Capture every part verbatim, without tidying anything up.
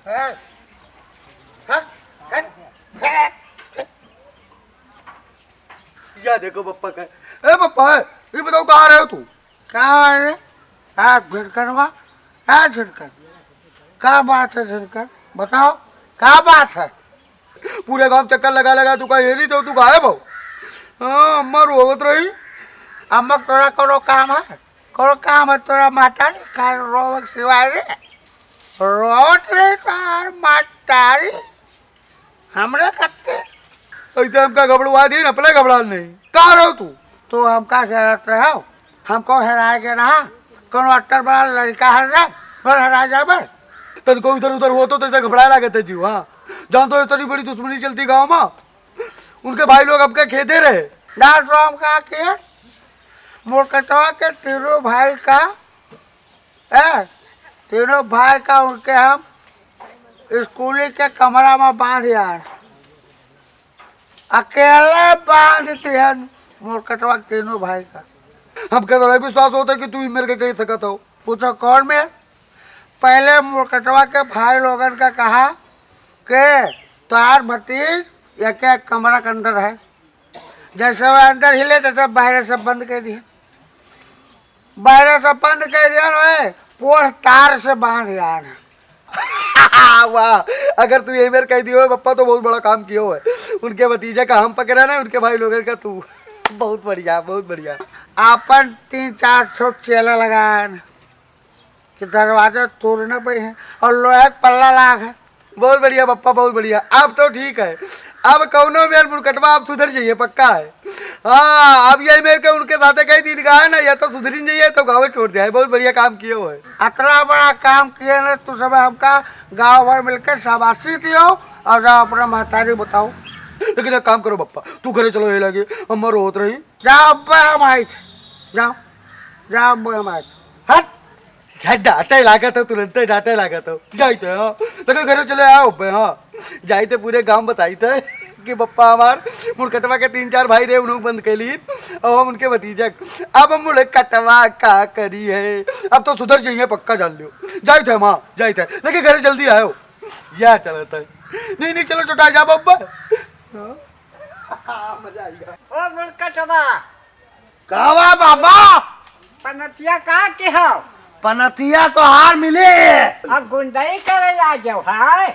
ए, हट, हट, हट। या देखो पप्पा का। ए पप्पा, ये बताओ कहाँ रहे हो तू? कहाँ है रे? आ झिनकनवा, आ झिनकन, का बात है झिनकन? बताओ, का बात है? पूरे गांव चक्कर लगा लगा तू का ये नहीं तो तू गायब हो। हाँ, अम्मा रोवत रही। अम्मा तोरा कोनो काम है? कोनो काम है तोरा माता रे? का रोवत सिवाय रे? रोवत रही तार माता रे। हमरे कत्ते? ऐसे हमका घबड़वा दी, अपने घबड़ा नहीं। कहाँ रहो तू? तू हमका हेरत रहो? हमको हेराए के रहा? कौन अट्टर बड़ा लड़का है रे? कौन हेरा जाबे? तनको इधर उधर हो तो तैसे घबड़ाए लागत है जीव, हाँ? जान तो इतनी बड़ी दुश्मनी चलती गाँव में। उनके भाई लोग हमका खेदे रहे। ना तो हम का किए? मोरकटवा के तीनों भाई का, ए, तीनों भाई का उनके हम स्कूली के कमरा में बांध यार। अकेले बांध दिहन मोरकटवा के तीनों भाई का। हमके तो नहीं विश्वास होता कि तू ही मेरे के कहीं थकत हो। पूछो कौन में? पहले मोरकटवा के भाई लोगन का कहा के तोहार भतीज एक एक कमरा के अंदर है। जैसे वो अंदर हिले तैसे बाहर से बंद कर दिए। बाहर से बंद कर दिया ना, पोढ़ तार से बांध यार। वाह, अगर तू यही मेर कह दियो है पप्पा तो बहुत बड़ा काम कियो है। उनके भतीजे का हम पकड़ा ना, उनके भाई लोगन का तू। बहुत बढ़िया, बहुत बढ़िया। अपन तीन चार ठो चेला लगाए कि दरवाजा तोड़ना पड़े है और लोहे का पल्ला लाग है। बहुत बढ़िया पप्पा, बहुत बढ़िया। अब तो ठीक है, अब कौनो मेर मुरकटवा आप सुधर जाइए, पक्का है। हाँ, अब यही मेर के उनके साथे कई दिन का है ना, या तो सुधरी नहीं है तो गाँव छोड़ दिया है। बहुत बढ़िया काम किए हो है। अतना बड़ा काम किए ना तू सब, हमका गाँव भर मिलके शाबाशी दियो और जाओ अपना महतारी बताओ। लेकिन एक काम करो पप्पा, तू घरे चलो, ये लगे अम्मा रोत रही। जाओ अब्बा हम आइत, जाओ, जाओ अब्बा हम आइत। हट। क्या डांटे लागत हो, तुरंते डांटे लागत हो। जाइत है, हाँ। लेकिन घरे चले आओ बे, हाँ। जाइत है, पूरे गांव बताइत है कि पप्पा हमार मुड़कटवा के तीन चार भाई रहे, उन्होंने बंद कर ली। अब हम उनके भतीजक, अब हम मुड़कटवा का करी है। अब तो सुधर जाइए, पक्का जान लियो। जाइत है, हाँ, जाइत है। लेकिन घरे जल्दी आयो। या चलत है। नहीं, नहीं, चलो, चोटा जा बब्बा। हाँ। मजा आएगा। ओ मुड़कटवा, का बा बाबा? पनतिया का के हो? पनतिया तोहार मिले। अब गुंडई करे ला जाओ, हाय।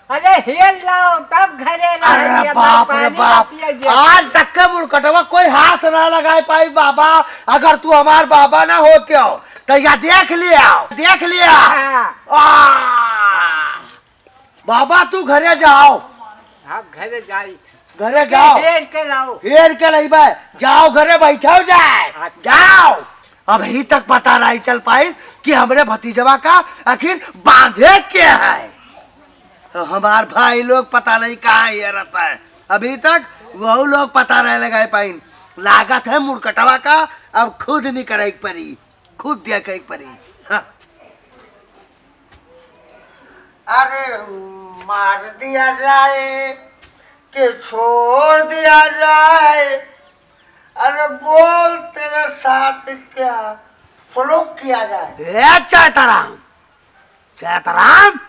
अरे हेल लाओ, तब घरे ला अरे ये बाप रे पानी बाप। पिए जे। आज तक के मुड़कटवा कोई हाथ ना लगाए पाई बाबा। अगर तू हमार बाबा ना होते हो, तो या देख लिया, देख लिया। हाँ। आ! बाबा, तू घरे जाओ। आप घरे जाई। घरे जाओ। हेर के लाओ। हेर के लइबे। जाओ, घरे बैठो जाए। अच्छा। जाओ। अभी तक पता नहीं चल पाइस कि हमरे भतीजवा का आखिर बांधे के है। तो हमार भाई लोग पता नहीं कहाँ हेरत है। अभी तक वहू लोग पता नहीं लगाए पाइन। लागत है मुड़कटवा का अब खुद निकरे के परी। खुद देखे के परी। हाँ। अरे मार दिया जाए कि छोड़ दिया जाए, अरे बोल तेरे साथ क्या सलूक किया जाए। ए चैताराम, चैताराम,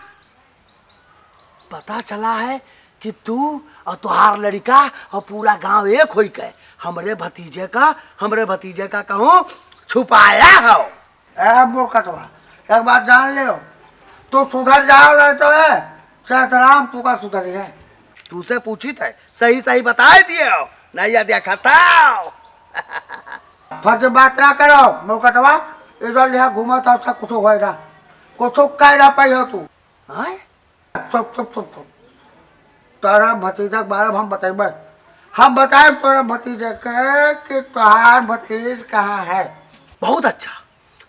पता चला है कि तू और तोहार लड़िका और पूरा गांव एक होई के हमरे भतीजे का, हमरे भतीजे का कहूँ छुपाया हो। ए मुरकटवा, एक बात जान लेव, तू सुधर जाव नहीं तो है, चैतराम तू का सुधरी है। तू से पूछित है, सही सही बताए दियो, नहीं या देखा था। फर्ज बात ना करो मुरकटवा, इधर लिहा घूमा था, उसका कुछ होए ना, कुछ कह ना पाई हो तू। आय? चुप, चुप, चुप, चुप। तोरा भतीजा के बारे में हम बतइबे। हम बताइब तोरा भतीजे के कि तोहार भतीज कहाँ है। बहुत अच्छा,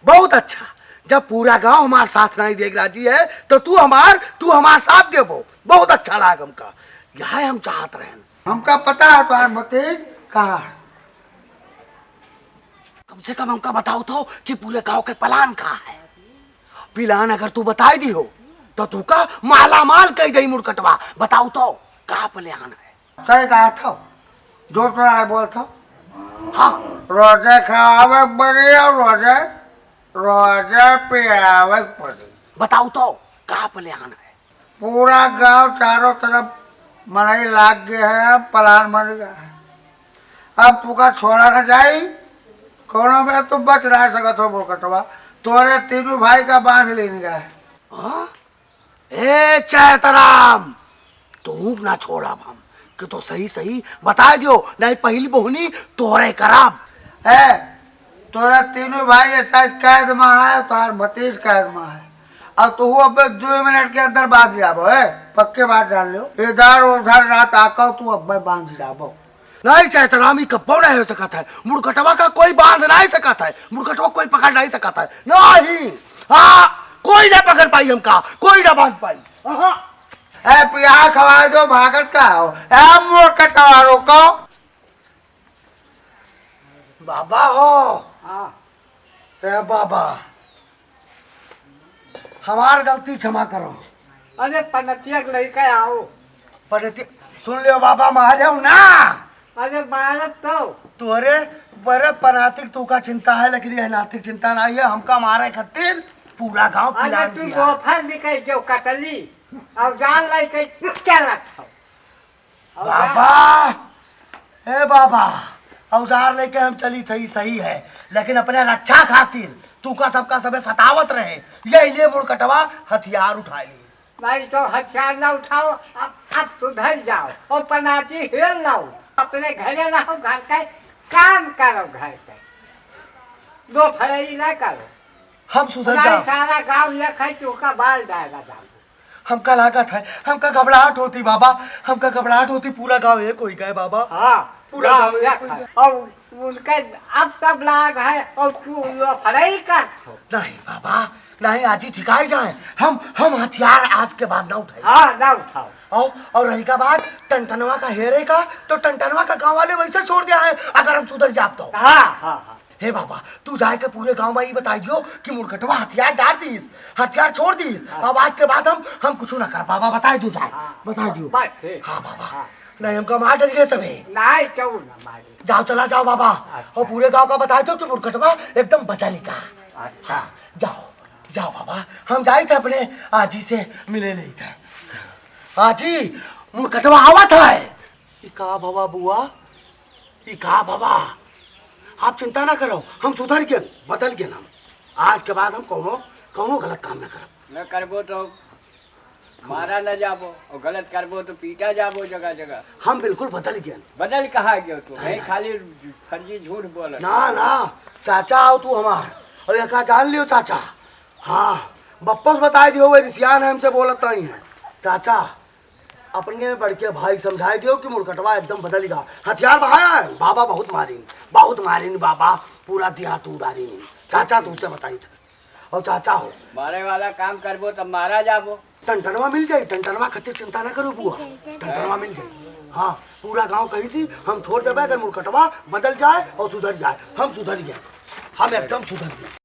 बहुत अच्छा। जब पूरा गांव हमार साथ नहीं देख राजी है, तो तू हमार, तू हमार साथ देबो। बहुत अच्छा लाग हमका। यह हम चाहत रहन। हमका पता है तोहार भतीज कहाँ है। कम से कम हमका बताओ तो कि पूरे गांव के प्लान का है। प्लान अगर तू बताई दी हो, तो तू का माला माल कह दई मुरकटवा। बताओ तो, का प्लान है? सही कहा था, जो तोरा बोल था। हाँ। रोजे खावे पड़ी और रोजे, रोजे पियावे पड़ी। बताओ तो, का प्लान है? पूरा गांव चारों तरफ मनई लाग गए हैं, पलान बन गया है। अब तू का छोड़ा न जाई, कोनो में तू बच ना सकत हो मुरकटवा। तोरे तीनों भाई का बांध लेने गए हैं। हाँ? ए चैतराम, तू ना छोड़ब हम, कि तो सही सही बताइ दियो, नहीं पहिली बोहनी तोरे करब। ए, तोरा तीनों भाई ये शायद कैद में है, तोहार भतीज कैद में है, और तू अब दो मिनट के अंदर बांध जाबो। ए, पक्के बात जान लियो, इधर उधर ना ताको, तू अब बांध जाबो। नहीं चैतराम, ई कब्बो नहीं हो सकत है, मुरकटवा का कोई बांध नहीं सकत है, मुरकटवा कोई पकड़ नहीं सकत है। नहीं, हाँ, कोई ना पकड़ पाई हमका, कोई ना बांध पाई। हाँ। ए, पिया खवा दो, भागत का हो? ए, मुरकटवा रोको। बाबा हो। हाँ। ए बाबा, हमार गलती क्षमा करो। अरे पनतिया के लइके आओ। पनतिया, सुन लियो बाबा, मार जाओ ना। अरे मारत तो। तोरे बड़े पनातिक तू का चिंता है, लेकिन यह नातिक चिंता नहीं है। हमका मारे खातिर पूरा गांव अरे पिलान तू दिया। दोपहर निकल जो कटली, औजार लइके चलत हो। औजार बाबा, ए बाबा, औजार लेके हम चली थी, सही है, लेकिन अपने रक्षा खातिर तू का सबका सबे सतावत रहे, यही लिए मुरकटवा हथियार उठा लीस। नहीं तो हथियार ना उठाओ, अब, अब सुधर जाओ और पनाती हेर लाओ, अपने घरे रहो, घर के काम करो, घर के दो फरई ना करो। हम सुधर नहीं, जाओ। सारा गांव एक है, तू का बाल जाएगा जाओ। हमका लागत है, हमका घबराहट होती बाबा, हमका घबराहट होती, पूरा गांव एक होई गए बाबा। हाँ, पूरा गांव गांव एक एक होई है। गए। और उनके अब तब लाग है और तू यो फड़ाई कर। नहीं बाबा, नहीं, आज ही ठिकाई जाए। हम, हम हथियार आज के बाद ना उठाई। हाँ, ना उठाओ। और, और रही का बात टनटनवा का हेरे का, तो टनटनवा का गांव वाले वैसे छोड़ दिया है, अगर हम सुधर जाब तो। हाँ, हाँ, हाँ। हे बाबा, तू जाए के पूरे गांव में ई बताई दियो कि मुरकटवा हथियार डार दीस, हथियार छोड़ दीस। हाँ। अब आज के बाद हम, हम कुछ ना कर बाबा, बताई दियो जाए, हाँ। बताई दियो। बस ठीक। हाँ बाबा। हाँ। नहीं, हमका मार डरिए सबे। नहीं, क्यों ना मारे। जाओ, चला जाओ बाबा। अच्छा। और पूरे गांव का बताई दियो कि मुरकटवा एकदम बदल का। अच्छा। हाँ, जाओ, जाओ बाबा, हम जाई थे अपने आजी से मिले लेई थे। आजी, मुरकटवा आवत है। ई का भवा बुआ? ई का भवा? आप चिंता ना करो, हम सुधर गए, बदल गए हम। आज के बाद हम कौनो, कौनो गलत काम ना करब। न करबो तो मारा न जाबो, और गलत करबो तो पीटा जाबो जगह जगह। हम बिल्कुल बदल गए। बदल कहाँ गयो तू? नहीं, नहीं, नहीं। खाली फर्जी झूठ बोलत। ना, ना, चाचा आओ तू हमार, और ये का जान लियो चाचा। हाँ, बप्पस बताई दियो, वो रिसियान है, हमसे बोलत नहीं है। चाचा, अपने बड़के भाई समझाई दियो कि मुरकटवा एकदम बदल गया। हथियार बहाया है, बाबा बहुत मारिन, बहुत मारिन बाबा, पूरा देहात उड़ारिन। चाचा तुझसे बताई था। और चाचा हो। मारे वाला काम करबो तब मारा जाबो। टनटनवा मिल जाई, टनटनवा खातिर चिंता ना करो बुआ, टनटनवा मिल जाई। हाँ, पूरा गांव कहीं सी हम छोड़ देबे, अगर मुरकटवा बदल जाए और सुधर जाए, हम सुधर गए, हम एकदम सुधर गए।